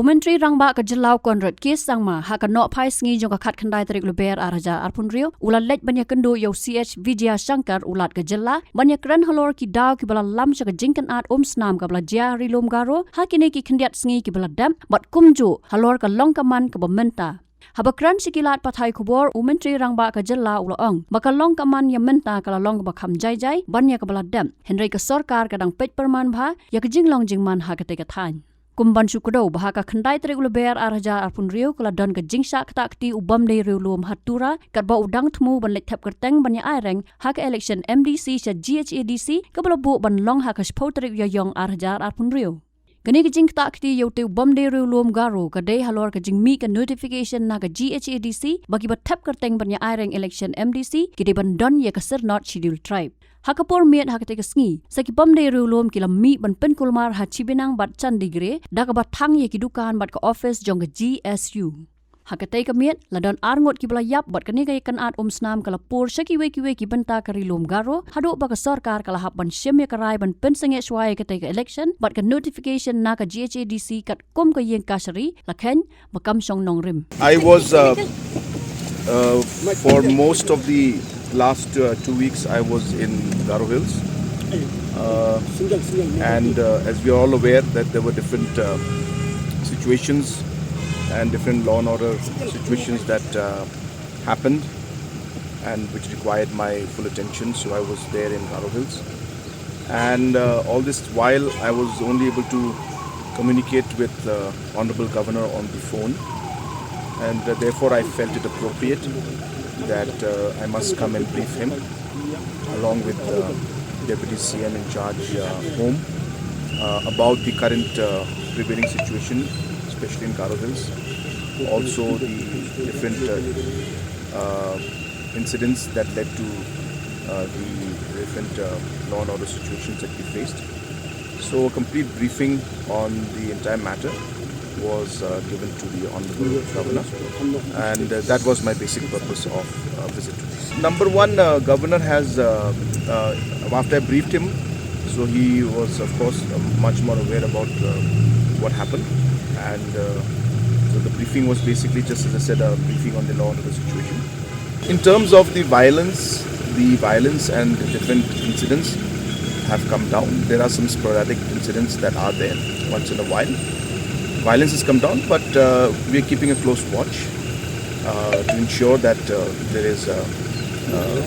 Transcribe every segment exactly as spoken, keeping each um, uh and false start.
U Myntri Rangbah ka Jylla u Conrad K Sangma ha ka nohphai sngi jong ka khatkhyndai tarik Lber ar hajar arphew hynriew u la leit ban ïakynduh ïa u C H Vijayashankar u Lat ka Jylla ban ïakren halor ki daw kiba la lam sha ka jingkynad umsnam kaba la jia ha Ri Lum Garo ha kine ki khyndiat sngi kiba la dep bad kumjuh halor ka long ka man kaba mynta. Haba kren sha ki lad pathai khubor, u Myntri Rangbah ka Jylla u la ong ba ka long ka man ïa mynta ka la long kaba kham jai jai ban ïa kaba la dep, hynrei ka sorkar ka dang peit pyrman bha ïa ka jinglong jingman ha katei ka thaiñ. Kum ban shu kdew ba ha ka khyndai tarik Lber ar hajar arphew hynriew ka la don ka jingshah ktah kti u bym dei riewlum ha Tura katba u dang thmu ban leit thep kyrteng ban ïa aireng ha ka election M D C sha G H A D C kaba la buh ban long ha ka shiphew tarik Ïaïong ar hajar arphew hynriew. Kane ka jingktah kti ïa utei u bym dei riewlum Garo ka dei halor ka jingmih ka notification na ka G H A D C ba kiba thep kyrteng ban ïa aireng election M D C ki dei ban don ïa ka syrnod Scheduled Tribe. Ha ka por miet ha katei ka sngi, sa ki bym dei riewlum ki la mih ban pynkulmar ha Chibinang bad Chandigarh da kaba thang ïa ki dukan bad ka office jong ka G S U. Ha katei ka miet la don arngut kiba la ïap bad kane ka ïakynad umsnam ka la pur sha kiwei kiwei ki bynta ka Ri Lum Garo haduh ba ka sorkar ka la hap ban shim ïa ka rai ban pynsangeh shuwa ïa katei ka election bad ka notification na ka G H A D C katkum ka ïing kashari la kheiñ ba kam shong nongrim. I was, uh, uh, for most of the last, uh, two weeks, I was in Garo Hills. Uh, and, uh, as we are all aware that there were different, uh, situations and different law and order situations that, uh, happened and which required my full attention. So I was there in Garo Hills. And, uh, all this while, I was only able to communicate with, uh, Honorable Governor on the phone. And, uh, therefore, I felt it appropriate that, uh, I must come and brief him, along with, uh, Deputy C M in charge, uh, Home, uh, about the current, uh, prevailing situation, especially in Garo Hills. Also, the different, uh, uh, incidents that led to, uh, the different, uh, law and order situations that we faced. So a complete briefing on the entire matter was, uh, given to the Honorable Governor, and, uh, that was my basic purpose of, uh, visit today. Number one, uh, Governor has, uh, uh, after I briefed him, so he was, of course, uh, much more aware about, uh, what happened, and, uh, so the briefing was basically, just as I said, a briefing on the law and order situation. In terms of the violence, the violence and the different incidents have come down. There are some sporadic incidents that are there once in a while. Violence has come down, but, uh, we are keeping a close watch, uh, to ensure that, uh, there is, uh, uh,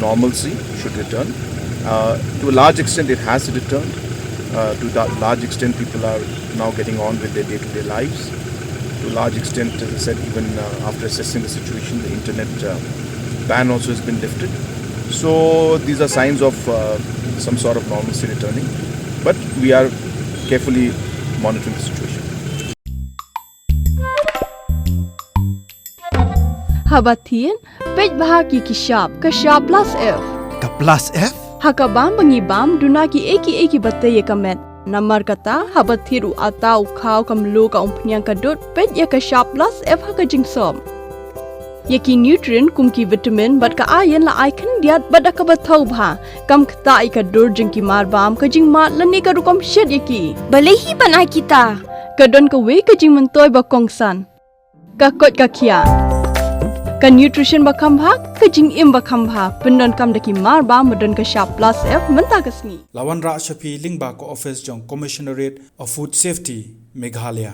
normalcy should return. Uh, to a large extent, it has returned. Uh, to a large extent, people are now getting on with their day-to-day lives. To a large extent, as I said, even, uh, after assessing the situation, the internet, uh, ban also has been lifted. So these are signs of, uh, some sort of normalcy returning. But we are carefully monitoring the situation. Haba thied, peit bha ki ki shap, ka shap plus F. Ka plus F? Ha ka bam ba ngi bam, duna ki ei ki ei kiba tei ïa ka met. Namar kata, haba thied u atta, u khaw, ka mluh, ka umphniang, ka dud, peit ïa ka shap plus F ha ka jingsop. Ïa ki nutrient kum ki vitamin bad ka iron la ai khyndiat bad da kaba thaw bha. Kam ktah ïa ka dur jong ki marbam, ka jingmad lane ka rukom shet ïa ki. Balei hi ban ai kita? Ka don kawei ka jingmyntoi ba kongsan. Ka koit ka khiah. Ka nutrition ba kham bha, ka jingim ba kham bha. Pyndonkam da ki marbam ba don ka shap plus F mynta ka sngi. La wanrah sha phi lyngba ka office jong Commissionerate of Food Safety, Meghalaya.